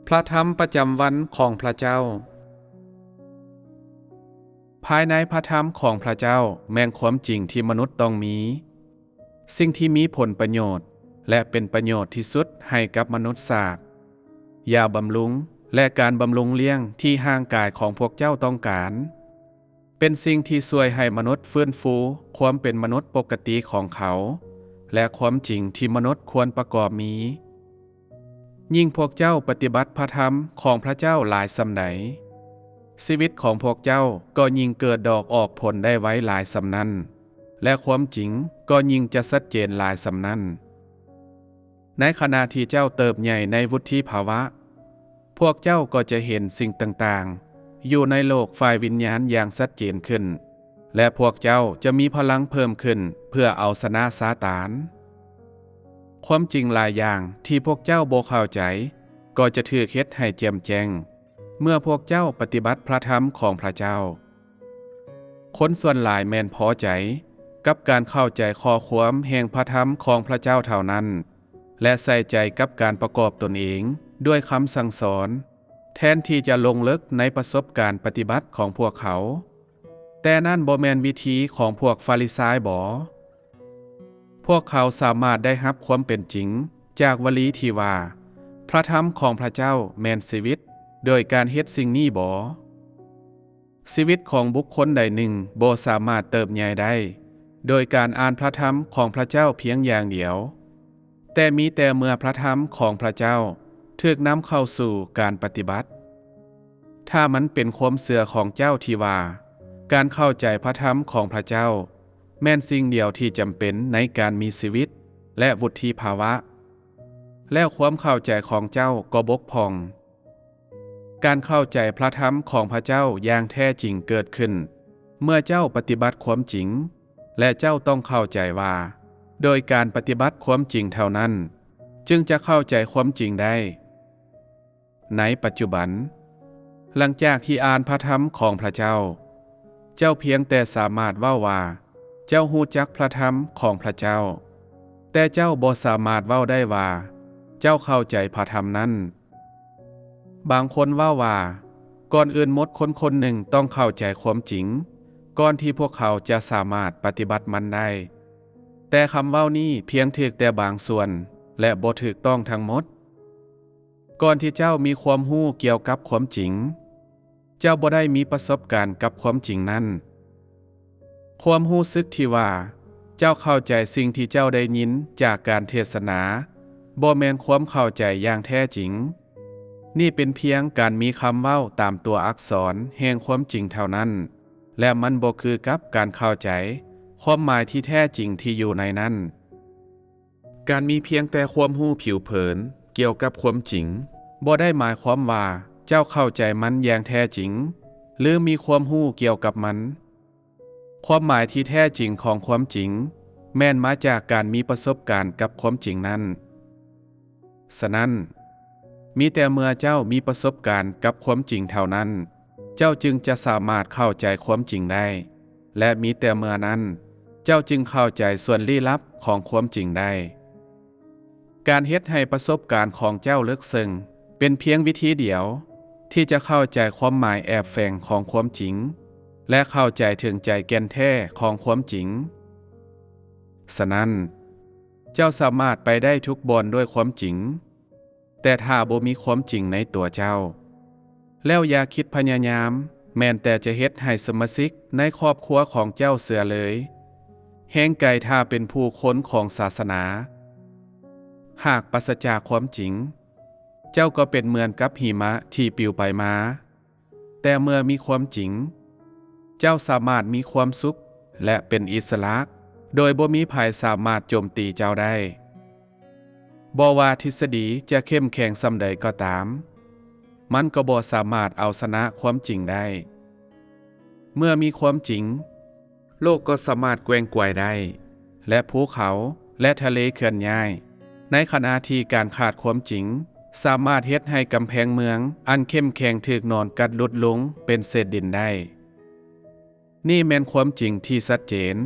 ພະທຳປະຈຳວັນຂອງພະເຈົ້າ. ພາຍໃນພະທຳຂອງພະເຈົ້າແມ່ນຄວາມຈິງທີ່ມະນຸດຕ້ອງມີ, ສິ່ງທີ່ມີຜົນປະໂຫຍດ ແລະ ເປັນປະໂຫຍດທີ່ສຸດໃຫ້ກັບມະນຸດຊາດ, ຢາບຳລຸງ ແລະ ການບຳລຸງລ້ຽງທີ່ຮ່າງກາຍຂອງພວກເຈົ້າຕ້ອງການ. ເປັນສິ່ງທີ່ຊ່ວຍໃຫ້ມະນຸດຟື້ນຟູຄວາມເປັນມະນຸດປົກກະຕິຂອງເຂົາ ແລະ ຄວາມຈິງທີ່ມະນຸດຄວນປະກອບມີ. ຍິ່ງພວກເຈົ້າປະຕິບັດພະທຳຂອງພະເຈົ້າຫຼາຍສ່ຳໃດ, ຊີວິດຂອງພວກເຈົ້າກໍຍິ່ງເກີດດອກອອກຜົນໄດ້ໄວຫຼາຍສ່ຳນັ້ນ, ແລະ ຄວາມຈິງກໍຍິ່ງຈະຊັດເຈນຫຼາຍສ່ຳນັ້ນ. ໃນຂະນະທີ່ເຈົ້າເຕີບໃຫຍ່ໃນວຸດທິພາວະ, ພວກເຈົ້າກໍຈະເຫັນສິ່ງຕ່າງໆຢູ່ໃນໂລກຝ່າຍວິນຍານຢ່າງຊັດເຈນຂຶ້ນ, ແລະ ພວກເຈົ້າຈະມີພະລັງເພີ່ມຂຶ້ນເພື່ອເອົາຊະນະຊາຕານ. ຄວາມຈິງຫຼາຍຢ່າງທີ່ພວກເຈົ້າບໍ່ເຂົ້າໃຈ ກໍຈະຖືກເຮັດໃຫ້ແຈ່ມແຈ້ງ ເມື່ອພວກເຈົ້າປະຕິບັດພະທຳຂອງພະເຈົ້າ. ຄົນສ່ວນຫຼາຍແມ່ນພໍໃຈກັບການເຂົ້າໃຈຂໍ້ຄວາມແຫ່ງພະທຳຂອງພະເຈົ້າເທົ່ານັ້ນ ແລະ ໃສ່ໃຈກັບການປະກອບຕົນເອງດ້ວຍຄຳສັ່ງສອນ, ແທນທີ່ຈະລົງເລິກໃນປະສົບການປະຕິບັດຂອງພວກເຂົາ. ແຕ່ນັ້ນບໍ່ແມ່ນວິທີຂອງພວກຟາຣິຊາຍບໍ? ພວກເຂົາສາມາດໄດ້ຮັບຄວາມເປັນຈິງຈາກວະລີທີ່ວ່າ ພະທຳຂອງພະເຈົ້າແມ່ນຊີວິດ ໂດຍການເຮັດສິ່ງນີ້ບໍ? ຊີວິດຂອງບຸກຄົນໃດໜຶ່ງບໍ່ສາມາດເຕີບໃຫຍ່ໄດ້ ໂດຍການອ່ານພະທຳຂອງພະເຈົ້າພຽງຢ່າງດຽວ, ແຕ່ມີແຕ່ເມື່ອພະທຳຂອງພະເຈົ້າຖືກນຳເຂົ້າສູ່ການປະຕິບັດ. ຖ້າມັນເປັນຄວາມເຊື່ອຂອງເຈົ້າທີ່ວ່າ ການເຂົ້າໃຈພະທຳຂອງພະເຈົ້າແມ່ນສິ່ງດຽວທີ່ຈຳເປັນໃນການມີຊີວິດ ແລະ ວຸດທິພາວະ, ແລ້ວຄວາມເຂົ້າໃຈຂອງເຈົ້າກໍບົກຜ່ອງ. ການເຂົ້າໃຈພະທຳຂອງພະເຈົ້າຢ່າງແທ້ຈິງເກີດຂຶ້ນເມື່ອເຈົ້າປະຕິບັດຄວາມຈິງ, ແລະ ເຈົ້າຕ້ອງເຂົ້າໃຈວ່າ ໂດຍການປະຕິບັດຄວາມຈິງເທົ່ານັ້ນ ຈຶ່ງຈະເຂົ້າໃຈຄວາມຈິງໄດ້. ໃນປັດຈຸບັນ, ຫຼັງຈາກທີ່ອ່ານພະທຳຂອງພະເຈົ້າ, ເຈົ້າພຽງແຕ່ສາມາດເວົ້າວ່າເຈົ້າຮູ້ຈັກພະທຳຂອງພະເຈົ້າ, ແຕ່ເຈົ້າບໍ່ສາມາດເວົ້າໄດ້ວ່າເຈົ້າເຂົ້າໃຈພະທຳນັ້ນ. ບາງຄົນເວົ້າວ່າ ກ່ອນອື່ນໝົດຄົນຄົນໜຶ່ງຕ້ອງເຂົ້າໃຈຄວາມຈິງ ກ່ອນທີ່ພວກເຂົາຈະສາມາດປະຕິບັດມັນໄດ້. ແຕ່ຄຳເວົ້ານີ້ພຽງຖືກແຕ່ບາງສ່ວນ ແລະ ບໍ່ຖືກຕ້ອງທັງໝົດ. ກ່ອນທີ່ເຈົ້າມີຄວາມຮູ້ກ່ຽວກັບຄວາມຈິງ, ເຈົ້າບໍ່ໄດ້ມີປະສົບການກັບຄວາມຈິງນັ້ນ. ຄວາມຮູ້ສຶກທີ່ວ່າເຈົ້າເຂົ້າໃຈສິ່ງທີ່ເຈົ້າໄດ້ຍິນຈາກການເທດສະໜາ ບໍ່ແມ່ນຄວາມເຂົ້າໃຈຢ່າງແທ້ຈິງ. ນີ້ເປັນພຽງການມີຄຳເວົ້າຕາມຕົວອັກສອນແຫ່ງຄວາມຈິງເທົ່ານັ້ນ, ແລະ ມັນບໍ່ຄືກັບການເຂົ້າໃຈຄວາມໝາຍທີ່ແທ້ຈິງທີ່ຢູ່ໃນນັ້ນ. ການມີພຽງແຕ່ຄວາມຮູ້ຜິວເຜິນກ່ຽວກັບຄວາມຈິງ ບໍ່ໄດ້ໝາຍຄວາມວ່າເຈົ້າເຂົ້າໃຈມັນຢ່າງແທ້ຈິງ ຫຼື ມີຄວາມຮູ້ກ່ຽວກັບມັນ. ຄວາມໝາຍທີ່ແທ້ຈິງຂອງຄວາມຈິງ ແມ່ນມາຈາກການມີປະສົບການກັບຄວາມຈິງນັ້ນ. ສະນັ້ນ, ມີແຕ່ເມື່ອເຈົ້າມີປະສົບການກັບຄວາມຈິງເທົ່ານັ້ນ, ເຈົ້າຈຶ່ງຈະສາມາດເຂົ້າໃຈຄວາມຈິງໄດ້, ແລະ ມີແຕ່ເມື່ອນັ້ນ, ເຈົ້າຈຶ່ງເຂົ້າໃຈສ່ວນລີ້ລັບຂອງຄວາມຈິງໄດ້. ການເຮັດໃຫ້ປະສົບການຂອງເຈົ້າເລິກເຊິ່ງ ເປັນພຽງວິທີດຽວທີ່ຈະເຂົ້າໃຈຄວາມໝາຍແອບແຝງຂອງຄວາມຈິງ ແລະ ເຂົ້າໃຈເຖິງໃຈແກ່ນແທ້ຂອງຄວາມຈິງ. ສະນັ້ນ, ເຈົ້າສາມາດໄປໄດ້ທຸກບ່ອນດ້ວຍຄວາມຈິງ, ແຕ່ຖ້າບໍ່ມີຄວາມຈິງໃນຕົວເຈົ້າ, ແລ້ວຢ່າຄິດພະຍາຍາມແມ່ນແຕ່ຈະເຮັດໃຫ້ສະມາຊິກໃນຄອບຄົວຂອງເຈົ້າເຊື່ອເລີຍ, ແຮງໄກຖ້າເປັນຜູ້ຄົນຂອງສາສະໜາ. ຫາກປາສະຈາກຄວາມຈິງ, ເຈົ້າກໍເປັນເໝືອນກັບຫິມະທີ່ປິວໄປມາ. ແຕ່ເມື່ອມີຄວາມຈິງ, ເຈົ້າສາມາດມີຄວາມສຸກ ແລະ ເປັນອິດສະຫຼະ ໂດຍບໍ່ມີໃຜສາມາດໂຈມຕີເຈົ້າໄດ້. ບໍ່ວ່າທິດສະດີຈະເຂັ້ມແຂງສ່ຳໃດກໍຕາມ, ມັນກໍບໍ່ສາມາດເອົາຊະນະຄວາມຈິງໄດ້. ເມື່ອມີຄວາມຈິງ, ໂລກກໍສາມາດແກວ່ງໄກວໄດ້, ແລະ ພູເຂົາ ແລະ ທະເລເຄື່ອນຍ້າຍ, ໃນຂະນະທີ່ການຂາດຄວາມຈິງສາມາດເຮັດໃຫ້ກຳແພງເມືອງອັນເຂັ້ມແຂງຖືກນອນກັດຫຼຸດລົງເປັນເສດດິນໄດ້. ນີ້ແມ່ນຄວາມຈິງທີ່ຊັດເຈນ